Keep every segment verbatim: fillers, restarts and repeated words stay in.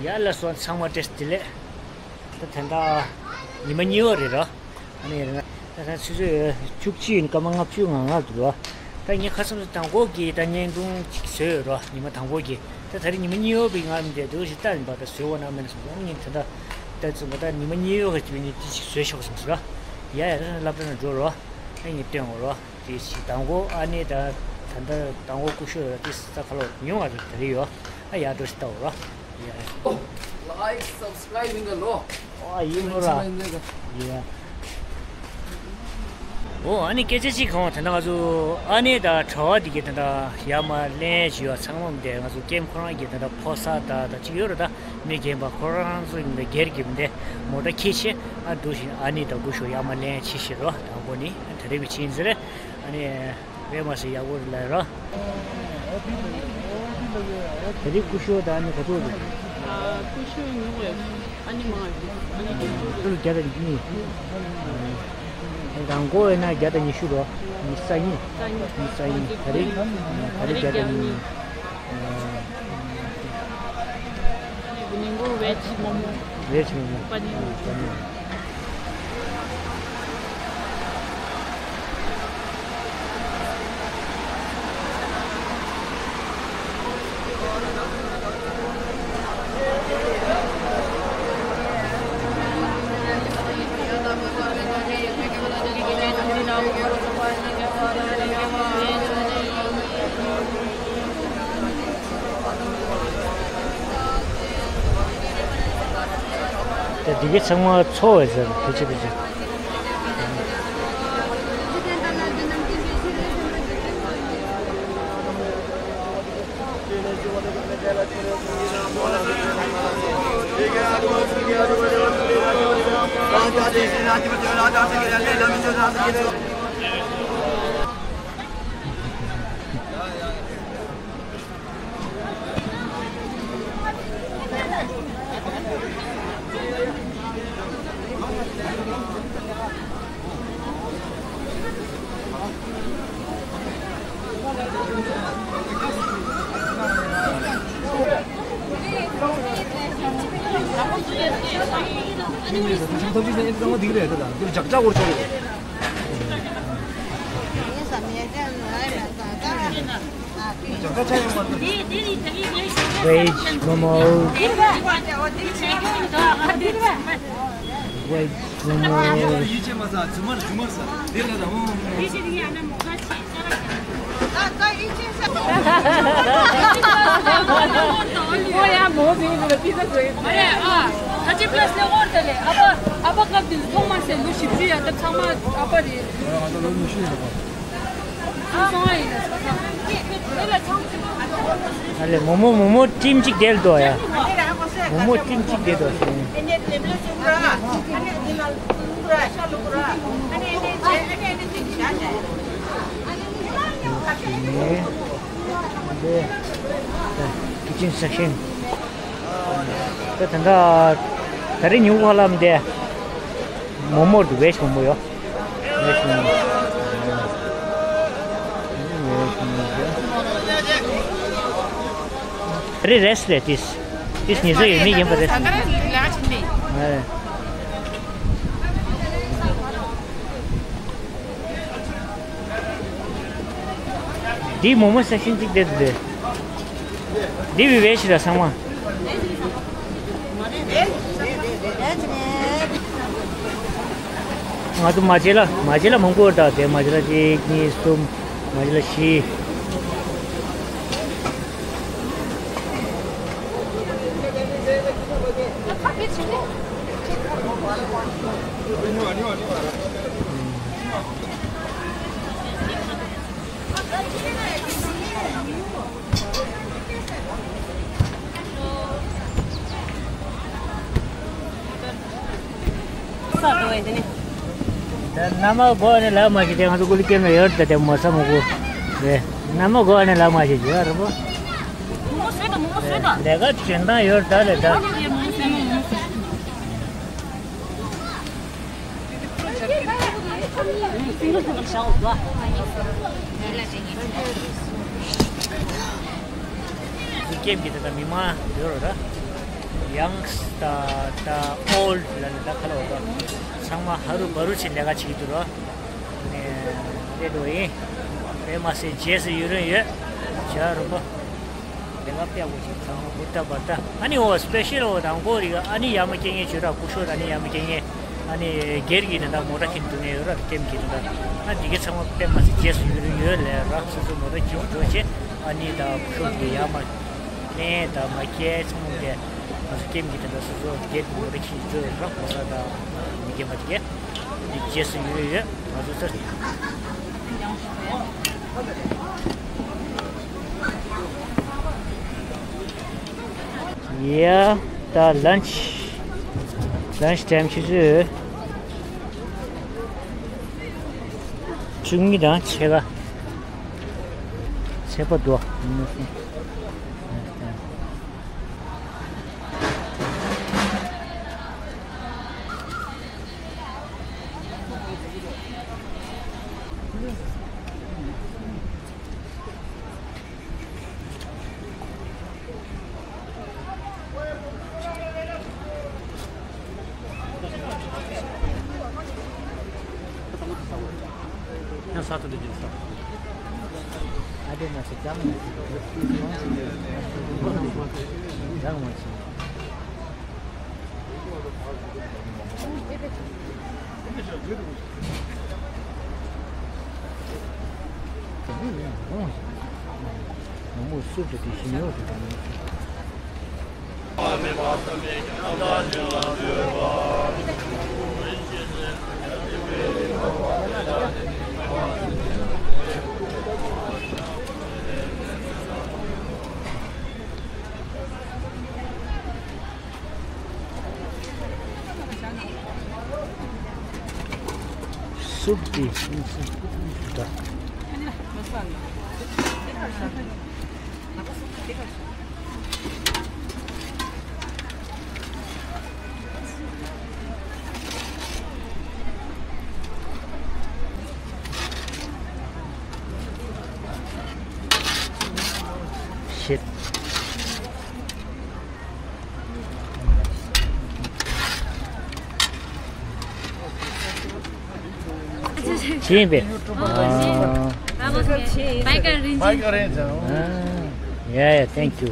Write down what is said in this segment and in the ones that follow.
ཡ་ལགས་སོ། ཚང་མ་བཀྲ་ཤིས་བདེ་ལེགས། ད་ད་ལྟ་ཉི་མ་གཉིས་པ་རེད་ར། ཨ་ནི་ད་ད་ཆུ་ཚོད་བཅུ་གཅིག་ཡིན། སྐར་མ་ལྔ་བཅུ་ང་ལྔ་འདུག་ར། ད་ངས་ཁ་སང་དང་པོ་གི་ད་བརྙན་ཐུང་ཅིག་བཟོས་ཡོད་ར། ཉི་མ་དང་པོ་གི། ད་ད་རེས་ཉི་མ་གཉིས་པ་བའི་ང་མི་འདས་འདུག་ཞིག་ལྟ་ཡིན་པ། ད་བཟོས་འོ་ན་མེད་ན་སོང་། ཨ་ནི་ངས་ད་ད་ད་ཚོད་མ་ད་ཉི་མ་གཉིས་པ་གི་ཅིག་ངས་ཏི་ཞིག་བཟོས་ཆོག་སོང་ཟེར་ར། ཡ་ཡ། ད་སློབ་གྲྭ་ནང་འགྲོ་ར། ཨ་ངས་སྟོན་འོ་ར། དེ་ཞིག་དང་པོ་ཨ་ནེ་ད་ད་ལྟ་དང་པོ་སྐུ་ཞབས་ཡོད་ར། དེ་ས་ཁ་ལོ་ཉུང་བ་རེད། ད་རེས་ཡོད། ཨ་ཡར་འགྲོ་ཞིག་ལྟ་འོ་ར། ཡ། Like, subscribe ཡིན་ག་ལོ། ཨ་ཡིན་ནོ་ར། ཡ། འོ་ཨ་ནེ་སྐད་ཆ་ཅིག་གང་བ། ད་ལྟ་ང་ཚོ་ཨ་ནེ་དང་གྲྭ་བ་དེ་གི་ད་ལྟ་ཡར་མར་ལེན་བྱེད་ཡ་ཚང་མ་མི་འདས། ང་ཚོ་ཀེམ་ཁོ་རང་གི་ད་ལྟ་ཕོ་གསར་དང་ད་ཅིག་ཡོད་ར། ད་མི་རྒན་པ་ཁོ་རང་ཚོ་ཡིན་པའི་སྒེར་གྱི་མི་འདས་མོ་ཊ་ཁྱེར་བྱས་ཨ་འགྲོ་བཞིན། ཨ་ནེ་དང་སྐུ་ཞབས་ཡར་མར་ལེན་བྱེད་བཞིན་རོ། དང་པོ་ནི་ད་རེས་པའི་ཕྱིན་ཟེར། ཨ་ནི་རེད་མ་ཟེར། ཡག་པོ་རེད་ལ་རོ། ད་རེས་སྐུ་ཞབས་དང་ཨ་ནེ་ག་ཚོད་རེད། ཨ་སྐུ་ཞབས་ཉུང་བས། ཨ་ནེ་མང་བས། ཨ་ནེ་དགུ་བཅུ་རེད། བརྒྱ་དང་གཉིས། དང་པོ་ཡིན་ན་བརྒྱ་དང་ཉི་ཤུ་རོ། ཉི་ཤུ་རྩ་གཉིས། ཉི་ཤུ་རྩ་གཉིས། ད་རེས་ད་རེས་བརྒྱ་དང་གཉིས། ནིང་གོ་ཝེཇ་མོ་མོ། ཝེཇ་མོ་མོ། པ་ནིར། པ་ནིར། ད་འདི་གའི་ཚང་མ་ཚོ་བས་ཟེར། ཕལ་ཆེར་ཕལ་ཆེར། Veg momo. Veg momo. ཨ་ལེ། མོ་མོ་མོ་མོ་ཊིམ་གཅིག་དེ་ལ་འདུག་ཡ། མོ་མོ་ཊིམ་གཅིག་དེ་འདུག་ཟེར། ནས་འདི་ཁི་ཆན་སེག་ཤན། ད་ད་ད་ད་རེས་ཉུང་བ་ལམ་དེ་མོ་མོ་འདུག་ཝེཇ་མོ་མོ་ཡོད། ཝེཇ་མོ་མོ། ཝེཇ་མོ་མོ་ཡོད། ད་རེས་རེས་རེད། ཏིས་ཏིས་ཉི་ཟ་ཡོད་མི་ཡིན་པ་རེད། ཨ། འདི་མོ་མོ་སེག་ཤན་གཅིག་དེ་འདུག་སྟེ། འདི་བི་བེ་ཤི་ར་ཚང་མ། ང་ཚོ་མ་བྱེད་ལ་མ་བྱེད་ལ་མང་པོ་འདྲ་དེ། མ་བྱེད་ལ་གཅིག་གཉིས་གསུམ། མ་བྱེད་ལ་བཞི། ས་འགྲོ་བས་དེ་ནི། ད་མནའ་མ་གོ་ནས་ལབ་མ་ཤེས་ཏེ། ང་ཚོ་ཀུ་ལི་ཀེམ་ལ་ཡོད་ད་དེ་མོ་ས་མོ་གོ་རེད། མནའ་མ་གོ་ནས་ལབ་མ་ཤེས་ཀྱི་ཡོད་རེད་པོ། མོ་མོ་བཟོས་ད། མོ་མོ་བཟོས་ད། ལས་ཀ་འཇོན་ཐང་ཡོད་ད་ལས་ད། མོ་མོ་བཟོས། མོ་མོ་བཟོས། སྐེམ་གྱི་དེ་དང་མི་མང་ཡོད་རེད་ད། ཡང་ད་ད་ཨོལ་ལ་ནི་ད་ཁ་ལོ་ད་ཚང་མ་ཧ་རུ་བ་རུ་ཕྱིན་ལས་ཀ་བྱེད་ཀྱི་འདུག་རོ། ནས་རེད་འགྲོ་ཡིན། དཔེ་མ་སྲིད་རྗེས་སུ་ཡུན་རིང་ཡོད། བྱ་རུ་པ། ལས་ཀ་དཔེ་ཡག་པོ་ཞིག་ཚང་མ་བུར་ཏ་བར་ཏ། ཨ་ནི་འོ་སྤེ་ཤལ་འོ་དང་གོ་རི་ག་ཨ་ནི་ཡ་མ་སྐྱེ་ངེ་བྱོས་ར་སྐུ་ཤོད་ཨ་ནི་ཡ་མ་སྐྱེ་ངེ་ཨ་ནི་སྒེར་གྱི་དེ་འདྲ་མོ་ཊ་ཁྱེར་འགྲོ་ངེ་ཡོད་ར་ཀེམ་གྱི་དེ་འདྲ། ཨ་འདི་གའི་ཚང་མ་དཔེ་མ་སྲིད་རྗེས་སུ་ཡུན་རིང་ཡོད་ལས་ར་སོ་སོ་མོ་ཊ་ཁྱེར་འགྲོ་བྱེད། ཨ་ནི་ད་སྐུ་ཤོད་ཀྱི་ཡ་མ་ནས་ད་མ་སྐྱེ་ཚང་མ་གི་ང་ཚོ་ཀེམ་གྱི་དེ་འདྲ་སོ་སོ་སྒེར་གྱི་མོ་ཊ་ཁྱེར་འགྲོ་ཡོད་ར་གོ་ས་ད་མི་སྐྱེ་མ་དེ་གའི། འདི་རྗེས་སུ་ཡུན་རིང་ཡོད་ང་ཚོ་ཚར། Yeah, the lunch, lunch time ཆུ་ཚོད་བཅུ་གཉིས་དང་ཕྱེད་ཀ་ཚེག་པ་འདུག་སུབ་ཀྱི་སུབ་ཀྱི་སུབ་ཀྱི་Shit. Chin pe. Ah. Biker range. Biker range. Ah. Yeah, yeah, thank you.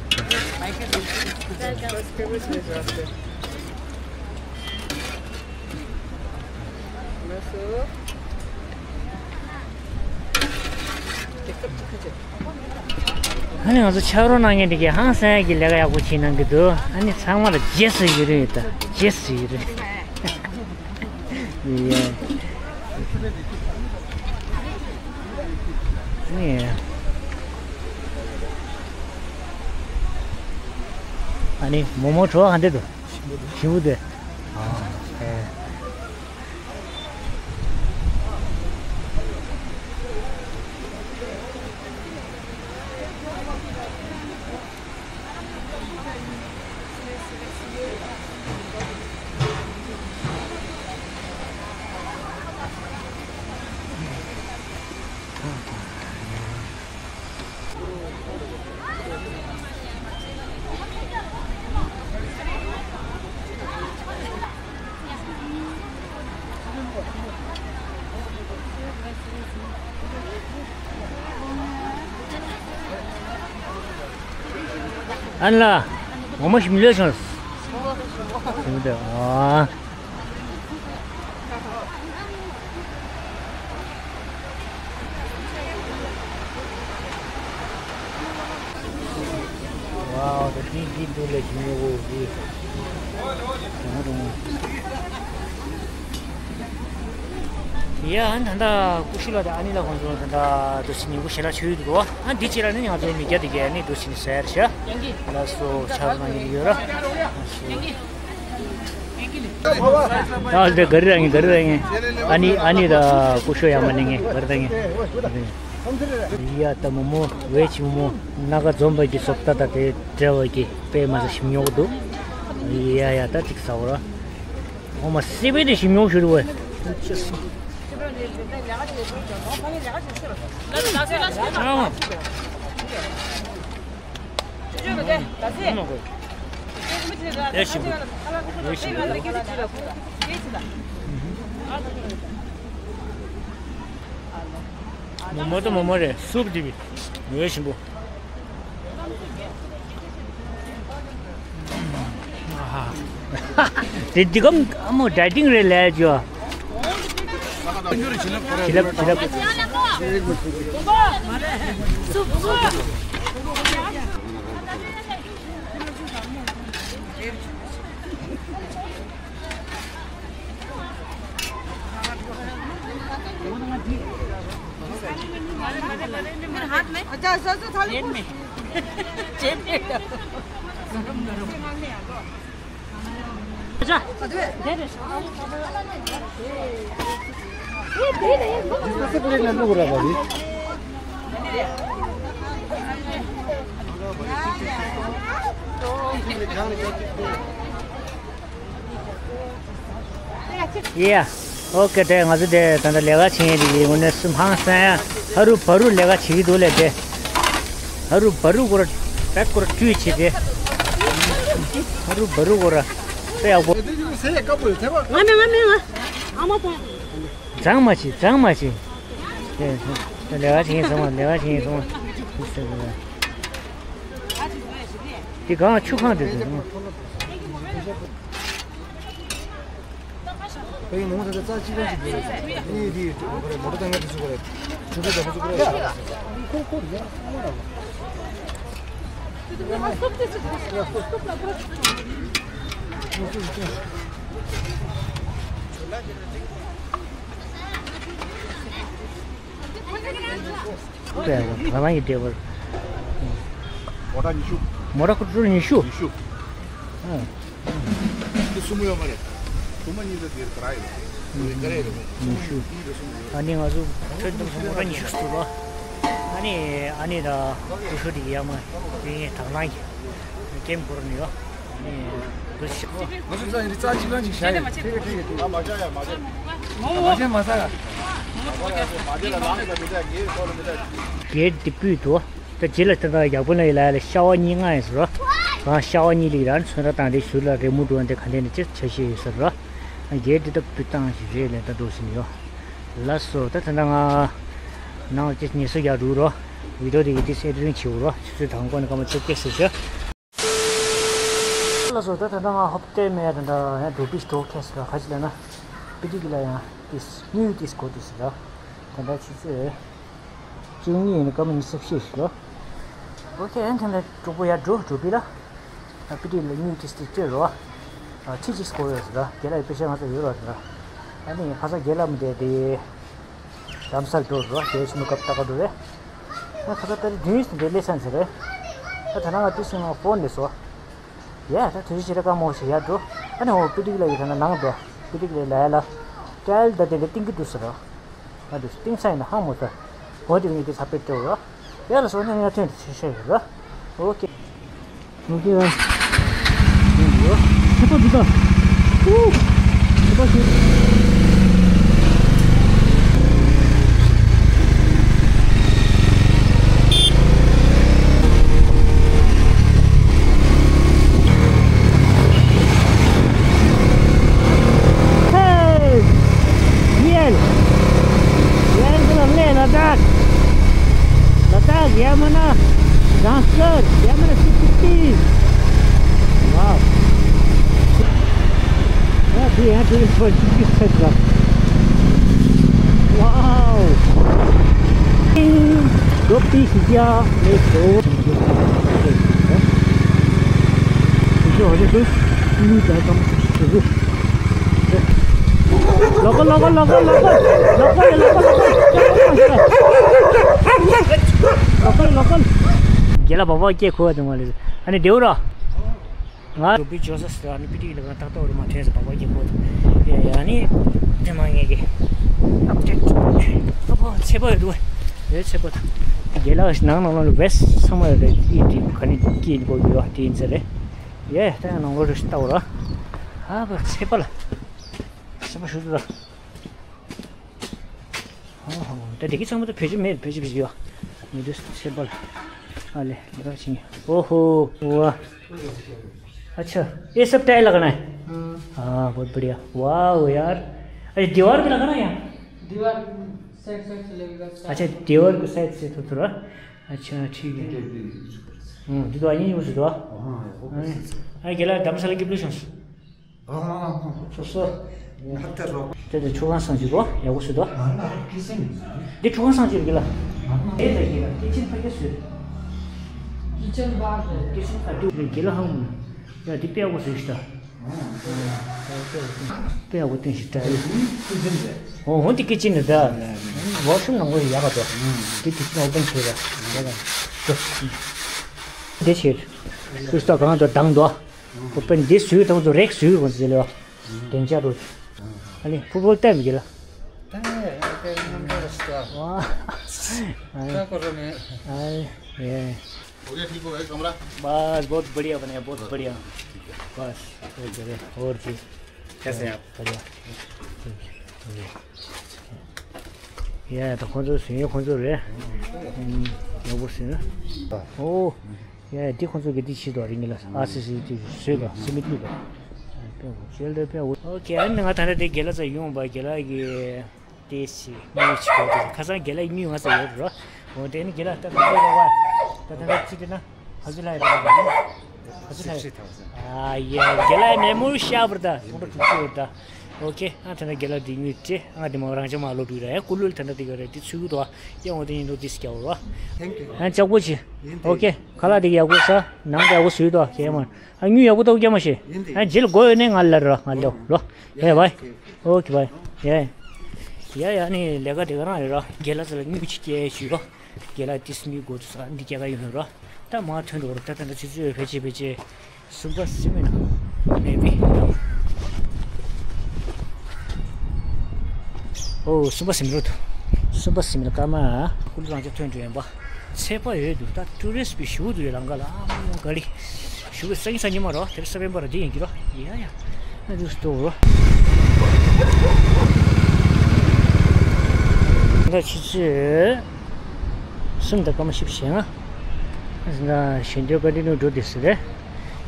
ཨ་ནི་ང་ཚོ་ཕྱག་རོགས་གནང་མཁན་དེ་གས་ཧང་སང་ཡག་གི་ལས་ཀ་ཡག་པོ་བྱེད་གནང་གི་འདུག་ཨ་ནི་ཚང་མ་ལ་རྗེས་སུ་ཡི་རང་ཡོད་ད། རྗེས་སུ་ཡི་རང་ཡོད། ཡེ། ནི། ཨ་ནི་མོག་མོག་བྲོ་བ་ག་འདྲ་འདུག་ཞིམ་པོ་འདུག་ཨ། ཨེ། ཨ་ལ། ངོ་མ་ཞིམ་ལོས་བྱུང་། ཞིམ་འདོད། ཨ། ཝའོ། ད་འདི་འདི་འདུག་ལས་ཞིམ་ཉོ་གོ་འདི། རུང་རུང་། ཡ། ཨ་ནི་ད་ལྟ་ཀུ་ཤུ་ལགས་དང་ཨ་ནི་ལགས་ཁོང་ཚོ་ད་ལྟ་འདུག་སེ་ཉིན་གུང་ཞལ་ལག་མཆོད་ཡུལ་དུ་འདུག་ཨ་འདི་ཕྱི་ལ་ནི་ང་ཚོ་མི་སྐྱ་དེ་གས་ཨ་ནི་འདུག་སེ་ཟས་རེད་ཤག་ལགས་སོ། ཆ་ཚང་ཡིན་ཡོད་ར། ལགས་སོ། ད་འདི་ག་རེ་རག་ངེ་ག་རེ་རག་ངེ། ཨ་ནི་ཨ་ནི་ད་ཀུ་ཤུ་ཡ་མ་ནི་ངེ་ག་རེ་རག་ངེ། ཡ་ད་མོ་མོ་ཝེཇ་མོ་མོ་སྣ་ཁ་འཛོམས་པ་གི་སོབ་ཏ་ད་དེ་འདྲ་བ་གི་དཔེ་མ་ཟ་ཞིམ་ཉོག་འདུག་ཡ་ཡ་ད་ཅིག་ཟ་འོ་ར། ཨོ་མ་སི་པེ་དེ་ཞིམ་ཉོག་ཞུ་རུ་བས། ཡ་ཞིམ་པོ། ཡ་ཞིམ་པོ། མོག་མོག་དང་མོག་མོག་རེད། སུབ་དེ་བི། ཡ་ཞིམ་པོ། དེ་འདི་གམ་ཨ་མོ་ཌའི་ཊིང་རེད་ལས་ཅོ། བྱིན་རླབས་བྱིན་རླབས། ཡ། ཨོ་ཀེ། དེ་ང་ཚོ་དེ་ད་ལྟ་ལས་ཀ་བྱེད་མཁན་དེ་གི་ངོ་ནས་སུ་ཧང་སང་ཡ། ཧ་རུ་བ་རུ་ལས་ཀ་བྱེད་ཀྱི་འདུག་ལས་དེ། ཧ་རུ་བ་རུ་གོ་ར། བེག་གོ་ར་བཀྲུས་བྱས་དེ། ཧ་རུ་བ་རུ་གོ་ར། དཔེ་ཡག་པོ། ང་མེད་ང་མེད་ང་། ཨ་མ་པ། འཛང་མ་བྱེད་འཛང་མ་བྱེད། དེ་ལས་ཀ་བྱེད་མཁན་ཚང་མ་ལས་ཀ་བྱེད་མཁན་ཚང་མ། དེ་གང་ཆུ་ཁང་དེ་དེ། ཕ་གི་མོ་ཚོ་རྩ་གཅིག་རང་ཞིག་དགོས་རེད། ཨེ་འདི་མོ་ཊ་བཏང་ཡག་དེ་ཚུགས་རེད། ཆུ་ཚོད་བདག་པོ་ཚུགས་རེད། ཁོ་ཁོ་རེད། ང་རང་གི་ཌའི་ཝར། མོ་ཊ་ཉི་ཤུ། མོ་ཊ་ཁུ་ཊར་ཉི་ཤུ། ཉི་ཤུ། ཨ། འདི་སུ་མོ་ཡོད་མ་རེད། སུ་མོ་གཉིས་དེ་འདིར་ག་ར་ཡོད། འདི་ག་རེ་ཡོད། ཉི་ཤུ། ཨ་ནི་ང་ཚོ་ཁྲོད་འདུག་སོང་མོ་ཊ་ཉི་ཤུ་ཟེར་རོ། ཨ་ནི་ཨ་ནི་ད་ཀུ་ཤུ་དེ་ཡ་མ་དེ་ངས་དང་བླངས་ཀྱི་ཀེམ་སྐོར་ནས་ཡོད། ཨ་ནི་འདུག་ཤི་གོ། ང་ཚོ་རྩ་ཡིན་རྩ་གཅིག་རང་ཅིག་བྱ་ཡིན། ཨ་མ་བྱ་ཡ་མ་བྱ། མ་བྱ་མ་ཟ་ཡ། མ་བྱ་ལ་ལངས་ལ་མི་བྱ་གེ་སོ་ལ་མི་བྱ། གེ་ཊི་དེ་ཕུད་དོ། ད་རྗེས་ལ་ད་ལྟ་ཡག་པོ་ན་ཡི་ལ་ཡ་ལ་ཤ་བ་གཉིས་ལྔ་ཡིན་ཟེར་རོ། གང་ཤ་བ་གཉིས་ལིག་རང་ཚོན་ར་དང་དེ་ཟུར་ལ་རེ་མུ་འགྲོ་འདི་ག་འདྲ་ནས་ཅི་ཆ་ཤས་ཡོད་ཟེར་རོ། གེ་ཊི་དེ་ད་བུད་བཏང་ཞིག་རེད་ལས་ད་འགྲོ་ཟིན་ཡོད། ལགས་སོ། ད་ད་ལྟ་ང་ནང་ལ་ཅི་ཉལ་ས་རྒྱག་འགྲོ་རོ། བི་ཌིའོ་དེ་གི་དེ་སེ་ཊིང་བྱེད་འོ་རོ། ཆུ་ཚོད་དང་པོ་ནས་སྐར་མ་བཅོ་བརྒྱད་ཟེར་ཤག་ལགས་སོ། ད་ད་ལྟ་ང་ཧོབ་སྟེ་མེད་ད་ད་ཡང་འགྲོ་པི་ཞིག་འགྲོ་ཁེལ་སོང་། ག་ཅི་ལབ་ན་པི་ཏི་གི་ལ་ཡང་ཏིས་དངུལ་ཏིས་གོ་ཏིས་ལ། ད་ལྟ་ཆུ་ཚོད་བཅུ་གཉིས་ཡིན་ན་སྐར་མ་ཉི་ཤུ་རྩ་བཞི་ཞིག་ལོ། ཨོ་ཁེ། ཨན་ཐེན་ལ་གྲོགས་པོ་ཡར་འགྲོ་འགྲོ་པི་ལ། ཨ་པི་ཏི་ལ་དངུལ་ཏིས་ཏིས་སྤྲད་རོ། ཨ་ཁྲི་གཅིག་གོ་ཡོད་ཟེར་ར། རྒན་ལགས་ཡི་པེ་ཤ་ང་ཚོ་ཡོད་རོ་ཟེར་ར། ཨ་ནི་ཁ་ས་རྒན་ལགས་མི་དེ་དེ། རྡ་རམ་ས་ལ་འགྲོ་རོ། དེ་ཆུ་མོ་སྐབས་ལྟ་ག་འགྲོ་རེད། ཨ་ཁ་ས་ཏ་རིག་བདུན་ཙམ་དེ་སླེབས་ས་ཟེར་རེད། ཨ་ད་ནང་ང་ཏི་སི་ང་ཕོན་ལས་སོ། ཡ་ད་དུས་ཚོད་ཞེ་དྲག་སྐར་མ་ཞིག་ཡར་འགྲོ། ཨ་ནི་འོ་པི་ཏིག་ལ་ཡི་ད་ན་ནང་འགྲོ། པི་ཏིག་ལ་ལ་ཡ་ལ། ཀྲལ་ད་དེ་འདྲ་ཏིང་གི་འདུག་ཟེར་རོ། ང་འདུག་ཏིང་ས་ཡིན་ན་ཧང་མོ་ས། འོ་དེ་ངས་དེ་ཚ་པེ་སྤྲོ་རོ། ཡ་ལ་སོ་ནི་ང་ཐོན་དུ་ཆེ་ཤོས་ཡོད་རོ། ཨོ་ཀེ། ཨོ་ཀེ་ར། ཁྱད་པར་འདུག་ད། ཨུ། ཁྱད་པར་ཞིག Hey! Real! Real to the play, Ladakh! Ladakh, Yamuna, Gangster, Yamuna fifty! Wow! Wow! Wow! Go fish, yeah, let's go. Local, local, local, local. Local, local. རྒན་ལགས་བ་བ་སྐྱེ་ཁོ་བ་དུ་མ་ལེ། ཨ་ནི་དེའུ་ར། ང་རུ་པི་ཇོ་སི་ཟེར་ཨ་ནི་པི་ཏི་ལ་ང་ཏག་ཏག་རུ་མ་ཐོན་ཟེར་བ་བ་སྐྱེ་ཁོ་དུ། ཡ་ཡ་ནི་དེ་མ་ངེས་ཀྱི་ཨབ་ཌེཊ། ཨ་ཕོ་ཚེ་པོ་ཡོད་དུ། ཡོད་ཚེ་པོ་དུ། རྒན་ལགས་ནང་ནང་ལ་བེ་སི་ཚང་མ་ཡོད་རེད། ཨི་དེ་ག་ནི་སྐྱེ་ཡིན་པོ་ཡོད་དེ་ཡིན་ཟེར་རེད། ཡ་ད་ཡང་ནང་ལོ་རེ་ཞིག་ལྟ་བ་ར། ཨ་ཕོ་ཚེ་པོ་ལ། ཚེ་པོ་ཞུ་དུ་ར། ཧོ་ཧོ། ད་དེ་གི་ཚང་མ་ད་བེད་སྤྱོད་མེད། བེད་སྤྱོད་བེད་སྤྱོད་ཡོད། མི་འདུག་ཚེ་པོ་ལ། ཨ་ལེ་ལེ་ར་ཕྱིན། ཨོ་ཧོ། ཝ། अच्छा, ये सब टाइल लगाना है? हाँ। हाँ, बहुत बढ़िया। वाह यार। अरे, दीवार भी लगाना है यहाँ? दीवार साइड साइड से लगेगा। अच्छा, दीवार को साइड से तो थोड़ा। अच्छा, ठीक है। हम्म, दीवार यहीं उस दीवार। हाँ, हाँ। अरे, गेला धर्मशाला की प्लेस। ཨ། སོ་སོ། ཧ་ཏེ་རོ། དེ་དེ་ཆུ་ཁང་སང་ཅིག་གོ། ཡག་པོ་ཟེར་དོ། ང་ལ་ཁི་སིན། འདི་ཆུ་ཁང་སང་ཅིག་གི་ལ། ང་ལ་དེ་དེ་གི་ལ་ཀི་ཆེན་ཕ་གི་སུ། ཀི་ཆེན་བར་དེ། ཀི་ཆེན་ཕ་དུ་གི་ལ་ཧང་། ཡ་འདི་དཔེ་ཡག་པོ་ཟེར་ཤི་ད། དཔེ་ཡག་པོ་བསྟན་ཤི་ད། ཨོ་ཧོན་འདི་ཀི་ཆེན་ནི་ད། ཝོ་ཤུམ་ནང་གོ་ཡག་ག་དོ། འདི་ཀི་ཆེན་ཨོ་པན་ཆེ་ད། ཡག་ག་དོ། འདི་ཆེ། ཀུ་སྟོ་གང་དོ་དང་དོ། ཁོ་པན་འདི་སུའི་དང་དུ་རེག་སུའི་གོ་ཟེར་ལེ་བ། དེང་ཆ་རུ། ཨ་ནི་ཕུ་བོལ་ཏེམ་གི་ལ། ཏེ་ཨ་ཏེ་ནམ་པར་སྟ། ཝ། ཨ་ནི། ཁ་ཀོ་རོ་ནེ། ཨ་ནི། ཡེ། हो गया, ठीक हो गया कमरा? बस, बहुत बढ़िया बने, बहुत बढ़िया। बस, बहुत बढ़िया। और जी? कैसे हैं आप? बढ़िया। ཡ་ད་ཁོང་ཚོ་སུ་ཡིན། ཁོང་ཚོ་རེད། ཡག་པོ་ཟེར་ན། ཨོ། ཡ་འདི་ཁོང་ཚོ་གི་འདི་ཕྱི་དོ་རིང་གི་ལ་ཨ་སི་སི་ཏི་བཟོས་དོ་སི་མི་ཏི་དོ། ཨོ་ཁེ། ཨ་ནི་ང་ད་ལྟ་འདི་རྒན་ལགས་ཚོ་ཡོང་བ། རྒན་ལགས་ཀྱི་ཏེ་སི་མི་ཆི་གོ་དེ་ཁ་སང་རྒན་ལགས་མི་ང་ཚོ་ཡོད་རོ། འོ་དེ་ནི་རྒན་ལགས་ད་ད་ད་ད་ད་ད་ཅི་དེ་ན་ཧ་ཅི་ལ་ཡོད་རོ། ཧ་ཅི་ལ་ཡོད། ཨ་ཡ་རྒན་ལགས་མེ་མུར་ཤ་བར་ད་ཁོང་ཁྲོ་ཐུག་ཅི་ཡོད་ད། ཨོ་ཁེ། ཨ་ད་ནི་རྒན་ལགས་འདི་ངུས་ཏེ་ཨ་དེ་མ་རང་ཅག་མ་ལོ་དུས་ར་ཡ་ཀུ་ལུལ་ད་ད་དེ་ག་རེ་དེ་ཚུལ་གུ་དོ། ཡ་འོ་དེ་ཡིན་འགྲོ་དེ་སྐྱ་བོ་རོ། ཨ་ལྕགས་པོ་ཆེ། ཨོ་ཁེ། ཁ་ལག་དེ་ཡག་པོ་ས། ནང་དེ་ཡག་པོ་བཟོས་དོ་ཁེ་མ། ཨ་དངུལ་ཡག་པོ་ཏོག་རྒྱ་མ་ཤེས། ཨ་རྗེས་ལ་དགོས་ཡོད་ནས་ང་ལ་ར་ང་ལོ་ལོ། ཡ་བའི། ཨོ་ཁེ་བའི། ཡ་ཡ་ཡ་ནི་ལས་ཀ་དེ་ག་རང་ཡོད་ར། རྒན་ལགས་ཚོ་ལ་དངུལ་ཅིག་སྐྱེལ་ཞུས་རོ། རྒན་ལགས་ཏིས་མི་དགོས་ཚུལ་ས་འདི་སྐྱེལ་ག་ཡོང་ཡོད་ར། ད་མ་ཐོན་འགྲོ་ར། ད་ད་ད་ཆུ་ཚོད་ཕལ་ཆེར་ཕལ་ཆེར་གསུམ་པ་ཟིན་མིན་ན་མེད་པས། ཨོ་གསུམ་པ་ཟིན་རོ། གསུམ་པ་ཟིན་མིན་ན་སྐར་མ་ཀུ་ལུ་རང་ཅག་ཐོན་འགྲོ་ཡིན་པ། ཚད་པ་ཡོད་འདུག་ད་ཊུ་རི་སི་པི་ཞུ་འདུག་ཡ་ལང་ཀ་ལ་ཨ་མོ་ག་ལི། ཞུ་གི་སང་ཉིན་སང་ཉིན་མ་རོ། དེར་ས་བོན་པ་ར་འདི་ཡིན་གྱི་རོ། ཡ་ཡ། ཨ་འདུག་སྟོ་རོ། ད་ཆུ་ཚོད་གསུམ་དང་སྐར་མ་བཞི་བཅུ་ཞེ་ལྔ། ད་ཞེ་འདོད་བཀའ་དྲིན་ནོ་འགྲོ་དེ་སི་རེད།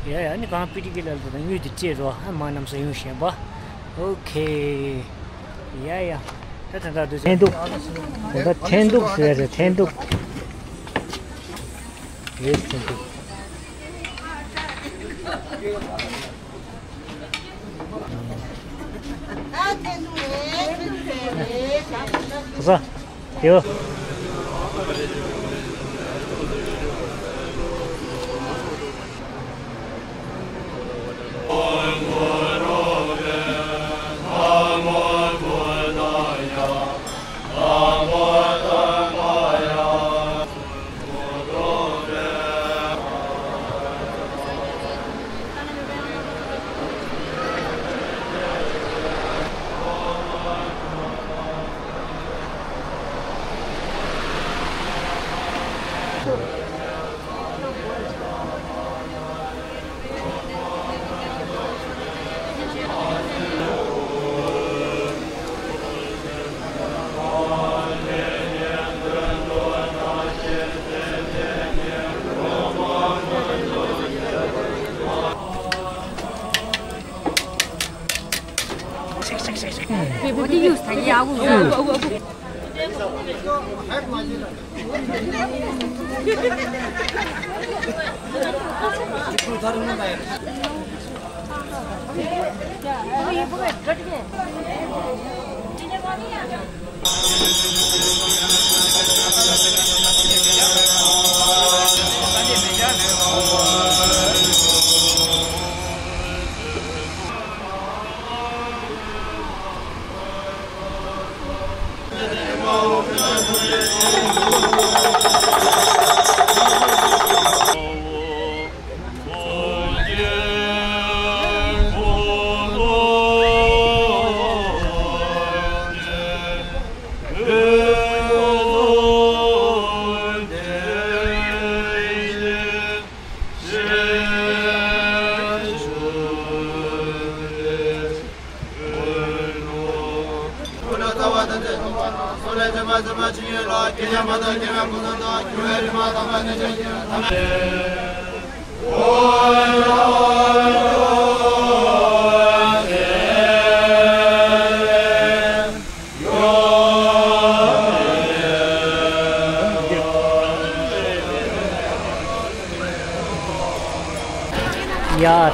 ཡ་ཡ་ནི་གང་པི་ཏི་གི་ལ་ལ་དང་དངུལ་དེ་སྤྲད་རོ། ཨ་མ་ནམ་ས་ཡོང་ཞེན་པ། ཨོ་ཁེ། ཡ་ཡ། ད་ད་ད་དུ་འཐེན་ཐུག་ད་འཐེན་ཐུག་ཟེར་རེད། འཐེན་ཐུག་ཡོད། འཐེན་ཐུག་གོ་ས་ཡོད།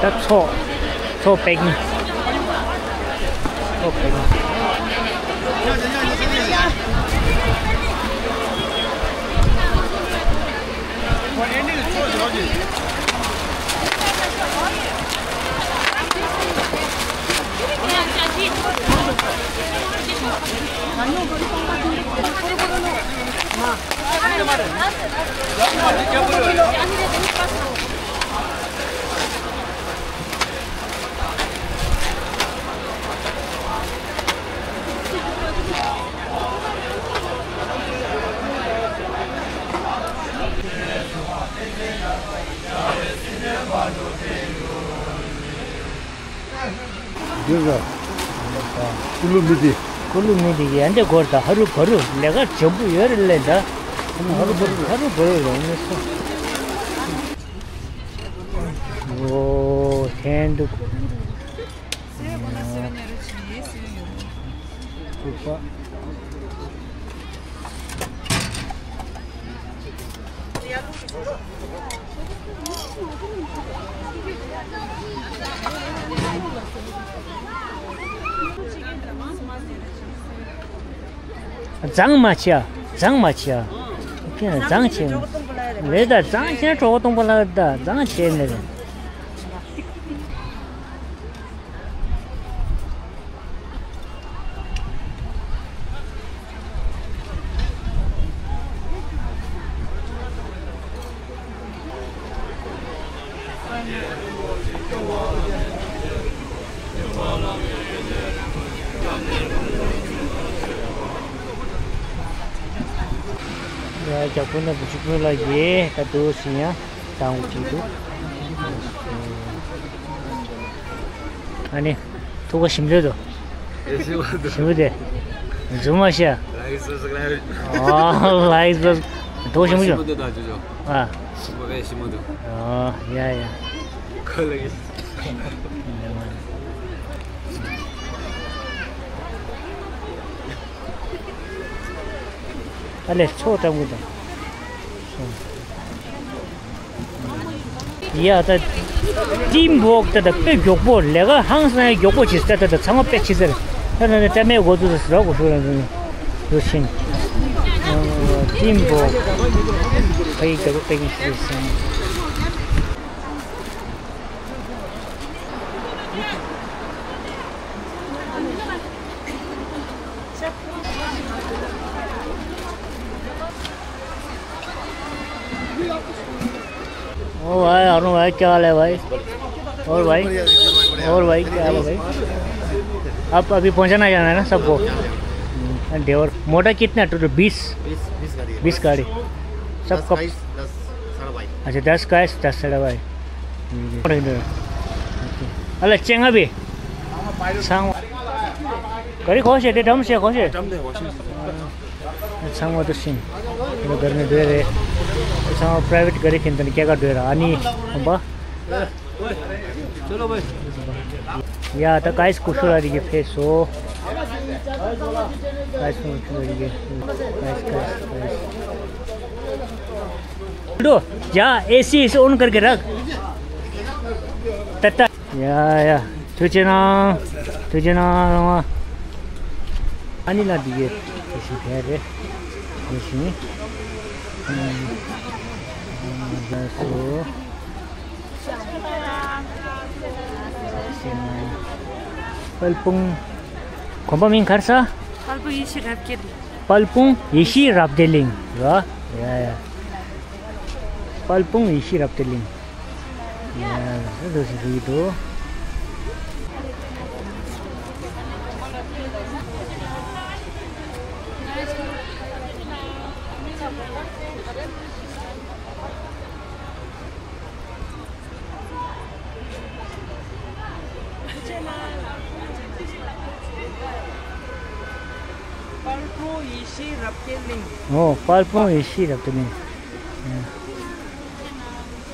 ད་ཚོགས་ཚོགས་པེ་ཀིང་། ཚོགས་པེ་ཀིང་། འདི་ར། ཀུ་ལུ་མི་དེ། ཀུ་ལུ་མི་དེ་ཡ་འདི་སྐོར་ད་ཧ་རུ་བ་རུ་ལས་ཀ་འཇམ་པོ་ཡོད་རེད་ལས་ད། ཧ་རུ་བ་རུ་ཧ་རུ་བ་རུ་རང་ནས་སོ། ཨོ་ཐན་འདུག་ཚུགས་པ། བཟང་མ་བྱས། བཟང་མ་བྱས། ཁྱེད་བཟང་བྱས། རེད་ད། བཟང་བྱས་གྲོགས་སྟོང་པ་ལ་ད་བཟང་བྱས་ནས་རེད། ཡ་རྒྱ་ཁོ་ན་བུ་ཆུ་ཁོ་ལ་ཡེ་ད་དུ་ཞིང་ཡ་དང་གཅིག་ཏུ། ཨ་ནི། ཐུགས་ཁ་ཞིམ་ལོས་དོ། ཞིམ་པོ་དེ། རྫུན་མ་བཤད། ཨ་ལའིག་སབ་སི་ཀ་རའིབ། ཨ་ལའིག་སབ་སི། ཐུགས་ཁ་ཞིམ་པོ་ཞིམ་པོ་བྱུང་། འདུག་ད་ཅོ་ཅོ། ཨ། ཞིམ་པོ་བས་ཞིམ་པོ་འདུག་ཨ་ཡ་ཡ། ཁོ་ལ་གི། ཨ་ལས་ཚོགས་ཀྲང་གུ་དང་། ཡ་ད། ཏིམ་བོག་ད་ད་དཔེ་མགྱོགས་པོ་ལས་ཀ་ཧང་སང་མགྱོགས་པོ་བྱེད་ས་ད་ད་ཚང་མ་དཔེ་ཕྱི་སར། ད་ད་ད་ཏྲ་མའི་འགོ་ཚུགས་ས་རོགས་གོ་ཤུ་ར་རུ་ཤིན། ཏིམ་བོག་ཕ་ཡི་རྒྱ་གོ་དཔེ་ངན་ཤུ་ར་སང་། ओ भाई, अरुण भाई, क्या हाल है भाई? और भाई, और भाई, क्या हाल है भाई? आप अभी पहुंचाना जाना है ना सबको? हम्म, और मोटा कितना टोटल? बीस? बीस, बीस गाड़ी है। बीस गाड़ी। सब दस कब? बाईस, दस, साढ़े बाईस। अच्छा, दस का है, दस साढ़े बाईस। हम्म। अरे, चेंगा भी। सांग। गाड़ी खोसे, दे ड्रम से खोसे। ड्रम दे खोसे। ཚང་མ་འདུ་ཤིང་། ཁྱེད་ལ་གར་ནས་སྡོད་རེད། ཚང་མ་པ་རའི་ཝེ་ཊི་ག་རི་ཁྱེར་ནས་སྐྱེལ་ག་སྡོད་ར། ཨ་ནི་ཧམ་པ། ཡ་ད་ག་ཡིས་ཀུ་ཤུ་ར་རི་གི་ཕེ་སོ། ག་ཡིས་ཀུ་ཤུ་ར་རི་གི། ག་ཡིས་ག་ཡིས་ག་ཡིས། लो, जा, एसी इसे ऑन करके रख। तत्ता। या, या। ཐུགས་རྗེ་གནང་། ཐུགས་རྗེ་གནང་། ཨ་ནི་ལ་འདི་གའི་དེ་བཞིན་ཕེབས་རེད། དེ་བཞིན། ཨ་ནི། ཨ་ནི་ལ་སོ། དཔལ་སྤུངས། དགོན་པ་མིང་ག་རེ་ཟེར། དཔལ་སྤུངས་ཡེ་ཤེས་རབ་རྒྱས་གླིང་། དཔལ་སྤུངས་ཡེ་ཤེས་རབ་རྒྱས་གླིང་ར། ཡ་ཡ། དཔལ་སྤུངས་ཡེ་ཤེས་རབ་རྒྱས་གླིང་། ཡ་ཡ། འདུག་སེ་འདུག་འདུག་དཔལ་སྤུངས་ཡེ་ཤེས་རབ་རྒྱས་གླིང་། ཨོ། དཔལ་སྤུངས་ཡེ་ཤེས་རབ་རྒྱས་གླིང་།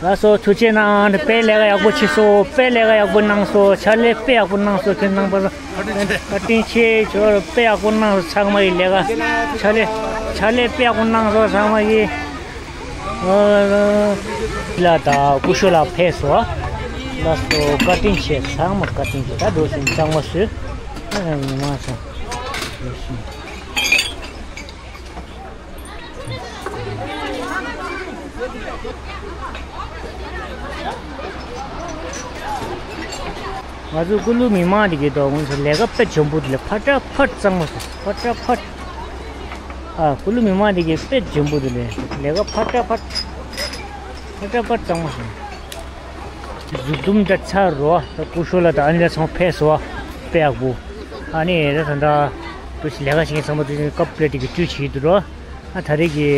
ལགས་སོ། ཐུགས་རྗེ་གནང་། དཔེ་ལས་ཀ་ཡག་པོ་བྱས་སོང་། དཔེ་ལས་ཀ་ཡག་པོ་གནང་སོང་། ཕྱག་ལས་དཔེ་ཡག་པོ་གནང་སོང་། ཁྱེད་རྣམ་པ་བཀའ་དྲིན་ཆེ། ཁྱོད་དཔེ་ཡག་པོ་གནང་སོང་། ཚང་མ་གི་ལས་ཀ་ཕྱག་ལས་ཕྱག་ལས་དཔེ་ཡག་པོ་གནང་སོང་། ཚང་མ་གི། ལ་དང་ཀུ་ཤུ་ལ་ཕེབས་སོང་ ལགས་སོ། བཀའ་དྲིན་ཆེ། ཚང་མ་བཀའ་དྲིན་ཆེ། ད་འགྲོ་ཞིང་གཙང་མ་བཟོས། ཨ་ནི་མི་མང་ཚང་འགྲོ་ཞིང་། ང་ཚོ་ཀུ་ལུ་མི་མང་དེ་གའི་ཐོག་ང་ཚོ་ལས་ཀ་དཔེ་འཇོན་པོ་དེ་ལ་ཕར་སྐྲག་ཕར་གཙང་མ་སོང་། ཕར་སྐྲག་ཕར། ཨ། ཀུ་ལུ་མི་མང་དེ་གའི་དཔེ་འཇོན་པོ་དེ་ལ་ལས་ཀ་ཕར་སྐྲག་ཕར། ཕར་སྐྲག་ཕར་གཙང་མ་སོང་། མཛུབ་དུམ་ད་ཚར་རོ། ད་སྐུ་ཞོགས་ལ་ད་ཨ་ནི་ལ་ཚང་ཕེ་སོ་བ་དཔེ་ཡག་པོ། ཨ་ནི་ད་ད་ད་དུ་ཞིག་ལས་ཀ་བྱེད་མཁན་ཚང་མ་དུ་ཞིག་ཀབ་པླེ་ཊི་གི་བཀྲུས་བྱེད་དུ་རོ། ཨ། ད་རེས་ཀྱི་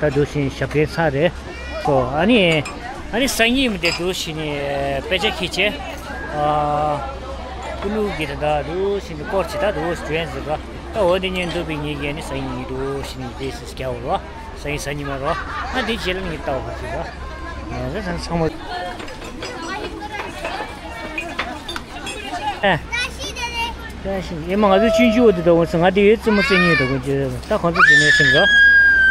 ད་འདུག་བཞིན་ཞབས་བརྟན་ཚར་རེད། སོ། ཨ་ནི་ཨ་ནི་སང་ཉིན་མི་དེ་འདུག་བཞིན་ནི་དཔེ་ཆ་ཁྱེར་བྱས། ཨ། ཀུ་ལུ་གི་ད་ད་འདུག་བཞིན་ནི་སྐོར་ཅིག་ད་འདུག་བཞིན་ཟེར་ར། ད་འོ་དེ་ཉིན་འདུག་པའི་ཉིན་གྱི་ཨ་ནི་སང་ཉིན་ངེད་འདུག་བཞིན་ནི་དེ་སུ་སྐྱ་བོ་ར། སང་ཉིན་སང་ཉིན་མ་ར། ཨ། དེ་རྗེས་ལ་ངེད་ལྟ་བ་ཁ་ཅིག་ར། ངས་ད་ཚང་མ། ཨེ། ཨེ་མ་ང་ཚོ་ཆུང་ཆུང་འོ་དེ་དང་འོ་ང་དེ་ཡོད་རྩེད་མོ་རྩེ་མཁན་དང་འོ་ཅེ་ད་གང་ཚོད་ཅེ་ནས་ཤིང་ག་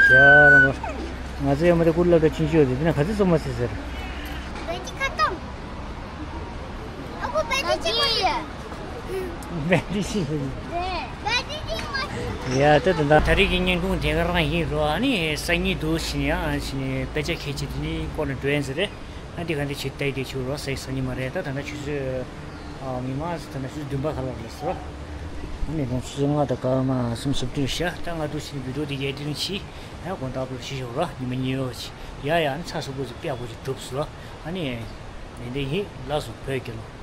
ཞ་ར་མ། ང་ཚོ་ཡ་མ་དེ་ཀུར་ལ་ད་ཆུང་ཆུང་འོ་དེ་དེ་ན་ག་ཚོད་རྩེད་མོ་རྩེ་ཟེར། བེ་ཏི་ཁ་ཏོང་། ཨ་ཁུ་བེ་ཏི་ཅེ་མ་ཡ། བེ་ཏི་ཤི་ཡ། བེ་ཏི་ཅེ་མ་ཡ། ད་ད་ད་ད་རེས་ཀྱི་བརྙན་ཐུང་དེ་ག་རང་ཡིན་རོ། ཨ་ནི་སང་ཉིན་འདུག་ཕྱིན་ཡ། ཨ་ཕྱིན་ནས་དཔེ་ཆ་ཁྱེར་ཅིག་དེ་ནི་སྐོར་ནས་འགྲོ་ཡན་ཟེར་རེད། ཨ་འདི་ག་འདི་བྱེད་བལྟས་བལྟས་ཆུ་རོ་སའི་ས་ཉི་མ་རེད། ད་ད་ལྟ་ཆུ་ཚོད་ཨ་མི་མང་ད་ལྟ་ཆུ་ཚོད་བདུན་པ་ཁ་ལ་རེད་ཟེར། ཨ་མི་མང་ཆུ་ཚོད་ལྔ་དང་སྐར་མ་གསུམ་སུམ་ཅུ་ཤ་ད་ང་འདུག་ཕྱིན་བི་ཌིའོ་འདི་གའི་འདི་རིང་ཕྱི་ཡ་དགོང་དག་པོ་ཕྱི་ཤོག་རོ་ཉི་མ་གཉིས་ཡོད་ཕྱི་ཡ་ཡ་ཨ་ནི་ཚ་སུ་པོ་ཅིག་པེ་ཡག་པོ་ཅིག་གྲུབ་སོ། ཨ་ནི་འདི་འདི་ཡིན་ལགས་སོ་བོད་རྒྱལ་ལོ།